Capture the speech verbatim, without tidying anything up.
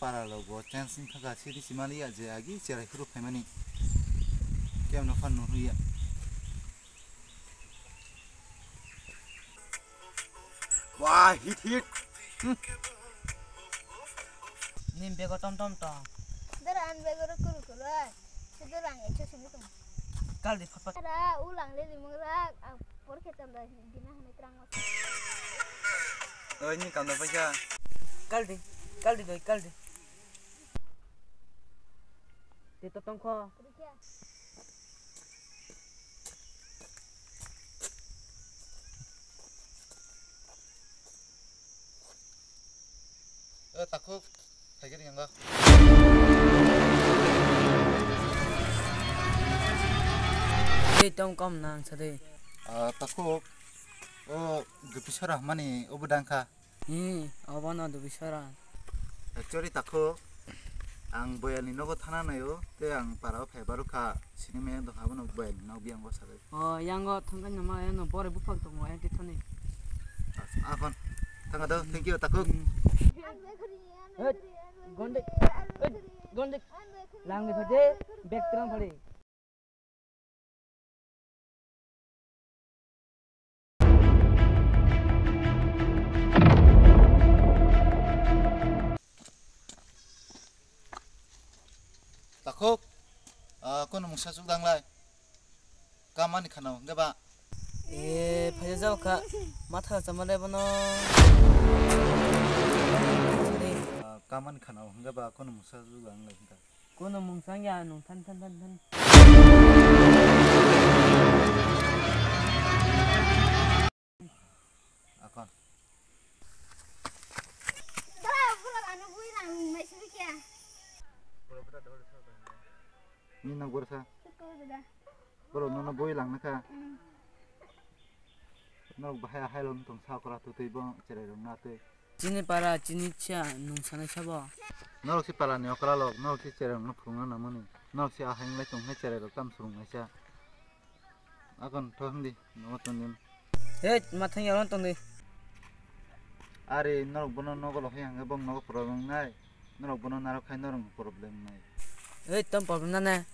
Para logo chance wngkha kha, sidi simali ya je agi cherai phuru phaimani. Kemno phan nuhuya. Wah, hit, hit. Hmm. Nim bego tom tom tong. Dara an bego ro kuru kuru ai. Sudo rang ekso simi tong. Kal di papa. Dara ulang le limung rak. Por khe tam da dina hane krang mas. Oi, ni kam da paisa. Kal di, kal di doi, kal di. Te to tong kho. Eh, takhuk, phaikhe ri ang. Tei tong kom nang sa de. Ah, takhuk, o Dupisora mani obo dang kha. Hi, obo no Dupisora. Actually, takhuk, ang boyani nogo thana naio, tei ang para o phai baru kha, sini me dong abono boyani nog biang go sagai. O, yango thangkha nama, ano bore buphang tongo, ayang tithani. Akon, thangkha do, thank you, takhuk. Hmm. Hey, gonde, hey, gonde, lang ni phade, bag terang phade. Takhuk, ah, kono mungsa chukdang lai. Kamani khano, hingke ba? E, phaija jao kha. Matha chama le bono. Ah, kamani khano, hingke ba kono mungsa chukdang lai hingka. Kono mungsa ya nung than than than than. Akon. Dara, borok ano bui lang mai sini kya? Ni nang borsa. Tuku da. Borok nono bui lang naka. Hmm. Norok bahai ahai lom tong sa okra tu tei bo cherai rok na tei. Chini para chini cha nung sanai sabo. Norok si para ni okra lok, norok si cherai rok no phurung na mani. Norok si ahai nglai tong hai cherai rok tam surung nai sa. Akon to hindi, no tong dim. Hey, mathang yaron tong di. Are norok bono nogo lo hai hangke bong nogo problem nai. Norok bono narok hai norok problem nai. Hey, tom problem na ne.